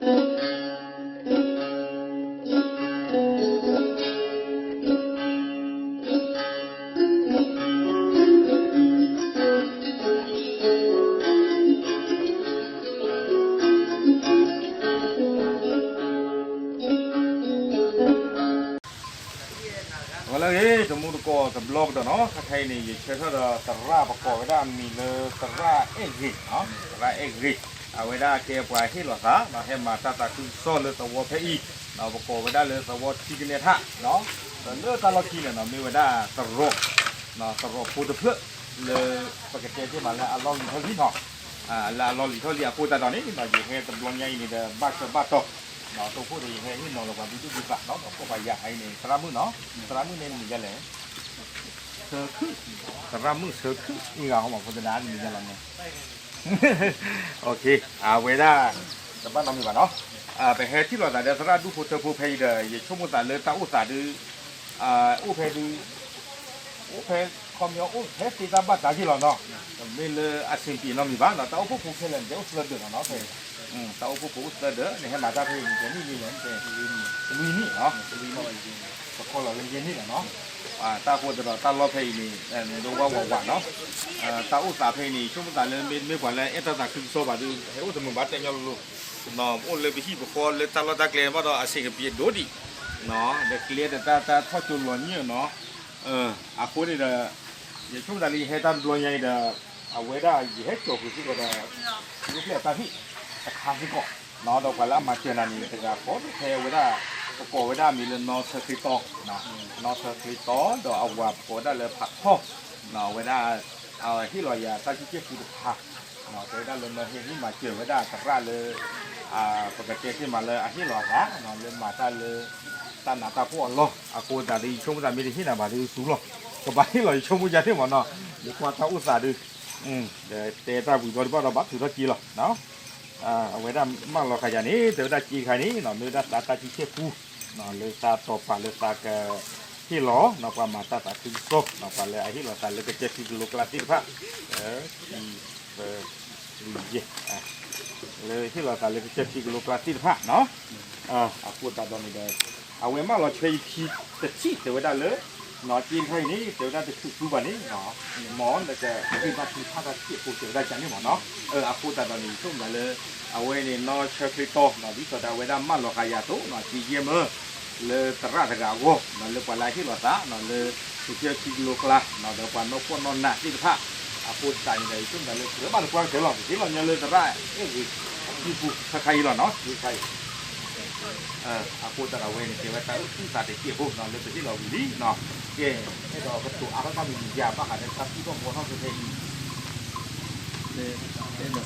ဝဲလၢဂ့ၤ တမူတကိးတဘျီကဒီးနီၤ, ခဲခဲအံၤန့ၣ် ယဆၢထၢၣ်ဒီးသရၣ် ပကိးဝဲဒၣ်အမံၤလၢသရၣ်အဲၣ်ဂ့ၤ, သရၣ်အဲၣ်ဂ့ၤ, အဝဲဒၣ်ကဲပှၤဟ့ၣ်လီၤသး, ဟဲမၤတၢ်သးခုကစီၣ်လၢသဝီဖဲအံၤ, ပကိးဝဲဒၣ်လၢသဝီထံကနဲထး, လၢတၢ်လီၢ်ခံန့ၣ်နီၤ မ့ၢ်ဝဲဒၣ်သရိာ်, သရိာ်ဖိတဖျၢၣ်လၢ ပကတဲသ့မးလၢအလီၢ်လံၤထီၣ်လံနီၤ, လၢအလီၢ်လံၤထီၣ်လံအဃိသတးဒီးန့ၣ် ယဟဲတဘျီညါအံၤန့ၣ်ဒီး ဘၣ်ဆၢဘၣ်တီၤ ဒီးတိၢ်ခိၣ်ဒီးယဟဲဟ့ၣ်နီၤလီၤပှၤဒုးဒုၣ်ဒုးသးနီၤ, ဒီးကိးပှၤယၤအံၤန့ၣ် သရၣ်မုၣ်နီၤ, သရၣ်မုၣ်န့ၣ်မံၤဒ်လဲၣ်, သရၣ်မုၣ်ဆၢခုၣ်အံၤဂၤဟီမး ဖိသဒါန့ၣ်မံၤဒ်လဲၣ်န့ၣ်, အဝဲဒၣ် တဘၣ်နီတမံၤဘၣ်နီၤ, ပဟဲထံၣ်လိာ်သးဒီးသရၣ်ဒူၣ်ဖိထၢဖိဖဲအံၤဒီး ယဆိကမိၣ်သးလၢတၢ်အိၣ်သးဒုး အိၣ်ဖဲဒုး အိၣ်ဖဲ ခီပညီအိၣ်ဖဲသ့တၢ်ဘၣ်တၢ်ယ့ၢ်လီၤနီၤ, မ့ၢ်လၢအဆင်ပြေနီတမံၤဘၣ်နီၤ, တၢ်အိၣ်ဖှိၣ်ဖိခဲလၢာ်န့ၣ် အိၣ်သၢဒၢးလီၤနီၤ, ဖဲ တၢ်အိၣ်ဖှိၣ်ဖိအိၣ်သၢဒၢး နဟဲမၤတၢ်ဖဲအံၤန့ၣ် တနံၣ်န့ၣ် လွံၢ်နံၣ်နီၤ, တခီလီၤလၢယဲၢ်နံၣ်လီၤနီၤ, တၢ်ဃိသတးဒီးတၢ်လီၢ်ဖဲအံၤန့ၣ် ဒိဝဲဝးဝးနီၤ, တၢ်အိၣ်သးဖဲအံၤန့ၣ် ဆိကမိၣ်သးလၢမ့ၢ်ပှၤလၢအဲၣ်တၢ်သးခုကစီၣ်ဘၣ်ဒီး ဟဲအိၣ်တမုာ်ဘၣ်တဲညီလိၤလိၤ, အိၣ်လၢပဟံၣ်ပဃီလၢတၢ်လီၢ်တၢ်ကျဲဘၣ်ဒီးအဆင်ကပံၤဒိၣ်ဒံး, ဒီးကျဲဒီးတၢ်တၢ်ထီၣ်ကၠိလီၤညံၣ်နီၤ, အဃိန့ၣ်ဒီး ယဆိကမိၣ်သးလၢယဟဲတၢ်တဘျီညါအံၤဒီး အဝဲဒၣ်ယဟဲကၠီၤဃုာ်စ့ၢ်ကီးဒီး လၢပျဲၢ်အတၢ်ဖံးတခါစ့ၢ်ကီး, ဒီးပှၤလၢအမၤစၢၤနၤန့ၣ် တဂၤဃီဖဲအဝဲဒၣ် ပကိးဝဲဒၣ်အမံၤလၢနီၢ်ဆၢခရံာ်တီ, နီၢ်ဆၢခရံာ်တီ ဒီးအဝၤပကိးဝဲဒၣ်လၢဖးထီၣ်, အဝဲဒၣ် ဟ့ၣ်လီၤယၤတၢ်ကူၣ်ကဲကူတခါ, တဲဝဲဒၣ်လၢမၢဟဲဟ့ၣ်မၤစၢၤဝဲဒၣ်သရၣ်လၢ ပကတဲသ့မးလၢအဟ့ၣ်လီၤအသး လၢမၤတၢ်လၢ တၢ်နးတၢ်ဖှီၣ်အလီၢ်, အဃိသတးဒီး ယဆိကမိၣ်သးမ့ၢ်တဟ့ၣ်နၤဘၣ်ဒီးသူလီၤ, ကဘၣ်ဟ့ၣ်လီၤယဆိကမိၣ်ယၤန့ၣ်မးနီၤ, ယကွၢ်တၢ်အိၣ်သးဒီး ဒီးတဲတၢ်ဝံၤဘျီဒံးဘၣ်ဒီးဘၣ်ထုးထီၣ်က့ၤလီၤ, အဝဲဒၣ်မၢလီၤဃာ်ယၤန့ၣ် တဲဝဲဒၣ်က့ခါန့ၣ် မ့ၢ်ဝဲဒၣ်သးတၢ်ကူၣ်ကဲကူ လၢသးတီၤပာ်လၢသးက ဟ့ၣ်လီၤ ပှၤမၤတၢ်သးခုကစီၣ် ပှၤလၢအဟ့ၣ်လီၤသးလၢကစၢၢ်ထံကလိကျါသ့ၣ်တဖၣ်, ခံ သၢ လွံၢ်ယဲၢ်, လၢဟ့ၣ်လီၤသးလၢကစၢၢ်ထံကလိကျါသ့ၣ်တဖၣ်နီၤ, အဃိသတးဒီးန့ၣ်ဒီး အဝဲမၢလီၤဆှၢယခံတထံၣ် တဲဝဲဒၣ်လၢ နီၢ်က့ခါအံၤန့ၣ် တဲဝဲဒၣ်တဆူၣ်သူဘၣ်န့ၣ် မ်နကဃ့ဘါထုကဖၣ်တၢ်တစဲးဖိ တဲဝဲဒၣ်ကန့ၣ်မးနီၤ, အဃိသတးဒီးန့ၣ် ယဆိကမိၣ်လၢ အဝဲန့ၣ်နီၢ်ဆၢခရံာ်တီ ဒ်သိးဒီးအဝဲဒၣ်မၢလီၤဃာ်ယၤအသိး က့ယဲၢ်မၢ လၢသရၣ်တဂၤအဂီၢ် လၢပှၤလၢအဟ့ၣ်လီၤသး လၢ ကစၢၢ်ထံကလိကျါ ဒီးပှၤနီၢ်ဖှီၣ်နီၢ်နးသ့ၣ်တဖၣ် အဃိသတးန့ၣ်ဒီး ယဆိကမိၣ်လၢ ပဘၣ်နကွၢ်ကတၢၢ်လီၤ ပဟ့ၣ်လီၤညီလၢသရၣ်အဲၣ်ဂ့ၤ အစုပူၤ ခဲခါအံၤလီၤနီၤ ခဲခါအံၤ အဃိသတးဒီးအဝဲန့ၣ် တဲဝဲတၢ်အုၣ်သးတစဲးဖိနီၤ လၢပဟ့ၣ်လီၤဝံၤလံနီၤ ကဲ အဲၣ်ဒိးကတိၤအါထီၣ်တၢ်မံၤမံၤယၤ ဘၣ်ဃးဒီးတၢ်သူၣ်ထီၣ်ဘှီထီၣ်ခဲ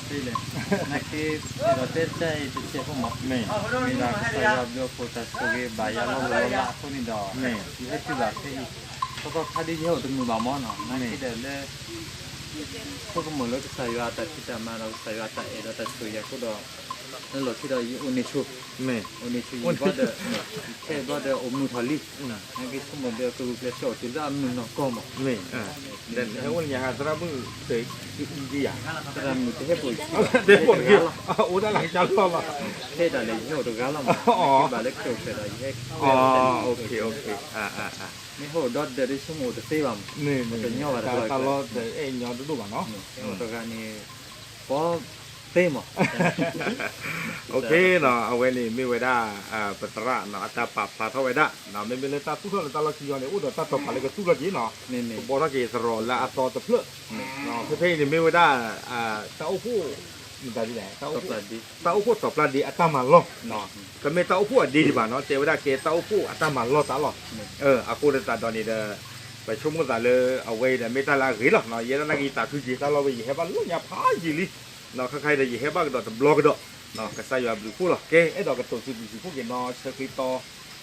ခဲအံၤ တဲဒီးတဲလဲၣ် နာ်က့ အဲၣ်ဒိးတဲတၢ်အံၤတစဲးဖိမး မ့ၢ်ဒၣ်ကစၢ်ယွၤဘျုးအဖှိၣ်တၢ်ဆိၣ်ဂ့ၤဘၣ်ယၤလီၤလီၤလၢအဃိန့ၣ်ဒီး ယဟဲတုၤဘၣ်ဖဲအံၤ ခီခီခါဒ်ယဟဲအိၣ်တမုာ်ဘၣ်မးနီၤ နာ်က့ဒီးလၢ ဆိကမိၣ်လၢကစၢ်ယွၤအတၢ်ဖံးတၢ်မၤဒီးကစၢ်ယွၤအတၢ်အဲၣ်ဒီးတၢ်ဆိၣ်ဂ့ၤအဃိဒီး လၢလီၢ်ခံဒီးယအိၣ်န့ၢ်ဆူၣ် အိၣ်န့ၢ်ဆူၣ်ယံၤဘၣ်ဒီး ယခဲဘၣ်ဒီးအိၣ်မုာ်ထီၣ်လံ နာ်က့ဆိကမိၣ်ဒီးကဂုာ်ကျဲးစၢးအိၣ်တုၤလၢအမုာ်နီၢ်ကီၢ်မး ဟဲအိၣ်လၢညါဟးသရၣ်မုၣ် တအံၤယၤ သရၣ်မုၣ်တဟဲပိာ်တဂ့ၤ အိၣ်ဒၣ်လၢကၢ်လီၤလီၤ ခဲဒၣ်လဲာ်ယဟဲအိၣ်တဂၤလီၤမး ဘၣ်လၢခဲအိၣ်ဖျဲၣ်ဒီးယဟဲ မ့ၢ်ဟဲအိၣ်ဒီးဒၢးဒ်ဆိကမိၣ်အိၣ်တသ့ဘၣ်မး တညီဘၣ်တၢ်လီၢ်တအဲၣ်ညီတဒိၣ်ဘၣ်နီၤ ဟဲအိၣ်တဂၤန့ၣ် ပီသ့မး နီၤ အဝဲန့ၣ်မ့ၢ်ဝဲဒၣ် ပသရၣ်နီၤ အတၢ်ပာ်ဖျါထီၣ်ဝဲဒၣ် မ့မ့ၢ်လၢတၢ်သူၣ်ထီၣ်လၢတၢ်လီၢ်ခံအံၤန့ၣ် အိၣ်ဒီးတၢ်တီၤပာ်လၢကသူၣ်ထီၣ်က့ၤနီၤ ကဘှီထီၣ်က့ၤသရိာ်လၢအသီတဖျၢၣ် ဖဲဖဲအံၤန့ၣ်မ့ၢ်ဝဲဒၣ် တၢ်အိၣ်ဖှိၣ် တၢ်အိၣ်ဖှိၣ်တီၤပျၢ်ဒ့အတၢ်မၤလီၢ် တမ့ၢ်တၢ်အိၣ်ဖှိၣ်အဒ့ဒံးဘၣ်နီၤ တဲဝဲဒၣ်ကဲတၢ်အိၣ်ဖှိၣ်အတၢ်မၤလီၢ်သးလီၤ အဃိသတးဒီးန့ၣ်ဒီး ပဆိကမိၣ်သးလၢအဝဲအံၤဒီးမ့ၢ်တၢ်လၢအဂ့ၤလီၤ ယဲဒၣ်နာ်က့ယသးခုက့ၤတၢ်လီၢ်ဝဲ ယဟဲဘၣ်လၢညါဖးယံာ်လံ ခဲခါအံၤဒီးယဟဲဘၣ်ကဒီးတဘျီကဒီး ကစၢ်ယွၤဘျုးဖှိၣ်လီၤ ကဲအဲၣ်ဒိးကတိၤစံးဘျုးစံးဖှိၣ်က့ၤနီၢ်ဆၢခရံာ်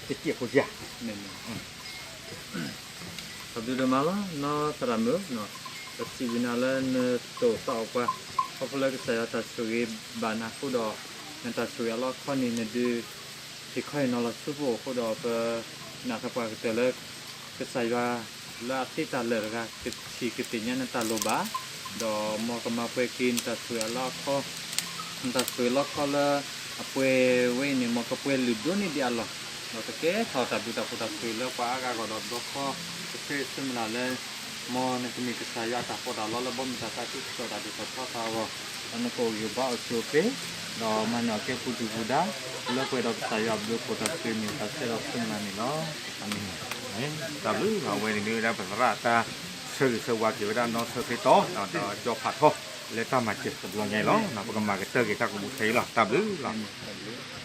တီ တစဲးဖိစၢ် တၢ်ဘျုးဒိၣ်မးလီၤ နီၢ်သရၣ်မုၣ်, ပစံးဘျုးနၤလၢနတိာ်သးအိၣ်ပှၤ ခီဖျိလၢကစၢ်ယွၤတၢ်ဆိၣ်ဂ့ၤဘၣ်နၤအဃိဒီး နတၢ်ဆိၣ်ဂ့ၤအလီၢ်ခီန့ၣ် နဒုးဟ့ၣ်ခီဟ့ၣ်နီၤလီၤဆူပအိၣ်အဃိဒီး ပနာ်သပှၢ်ကတၢၢ်လၢ ကစၢ်ယွၤလၢအသ့တၢ်လၢာ်တဂၤ ကထံၣ်ကသ့ၣ်ညါနတၢ်လိၣ်ဘၣ် ဒီးမ်ကမၤပှဲၤက့ၤနတၢ်ဆိၣ်ဂ့ၤအလီၢ်ခီ နတၢ်ဆိၣ်ဂ့ၤလီၢ်ခီလၢ အပှဲၤဝဲအံၤန့ၣ် မ်ကပှဲၤလုာ်ဒိၣ်န့ၢ်ဒံးအလီၢ်, ဒီးကကဲထီၣ်တၢ်ဘျုးတၢ်ဖှိၣ်တၢ်ချ့လၢပှၤအါဂၤအဂီၢ်ဒီး ဒီခီတဆၢဆၢမုၢ်လၢ်လၢ မ်နကမ့ၢ်ကစၢ်ယွၤအတၢ်ပီးတၢ်လီလၢဘီမုၢ်တၢ်သးခုကစီၣ်တၢ်ဒိၣ်ထီၣ်ထီထီၣ်အဂီၢ်, ဒီးနကအိၣ်ဂ့ၤဘါအိၣ်ဆူၣ်အိၣ်ချ့, ဒီးမၤန့ၢ်အီၤကဲပူၤဒုၣ်ပူၤဒါ, လၢပှဲၤဒီးကစၢ်ယွၤအဘျုးအဖှိၣ်တၢ်ချ့မ့ၢ်တၢ်ဆၢဒီးဆၢမုၢ်လၢ်န့ၣ်လီၤ. တၢ်ဘျုးလီၤ. အဝဲန့ၣ်မ့ၢ်ဝဲဒၣ်ပသရၣ်တၢ်ဆၢဂ့ၤဆၢဝါက့ၤဝဲဒၣ်နီၢ်ဆၢခရံာ်တီ ဒီးကၠီဖးထီ လၢတၢ်မၤစၢၤတဘျီညါအံၤလီၤ. ပကမၤကတၢၢ်က့ၤတၢ်ကမူခဲအံၤလီၤ. တၢ်ဘျုးလီၤ.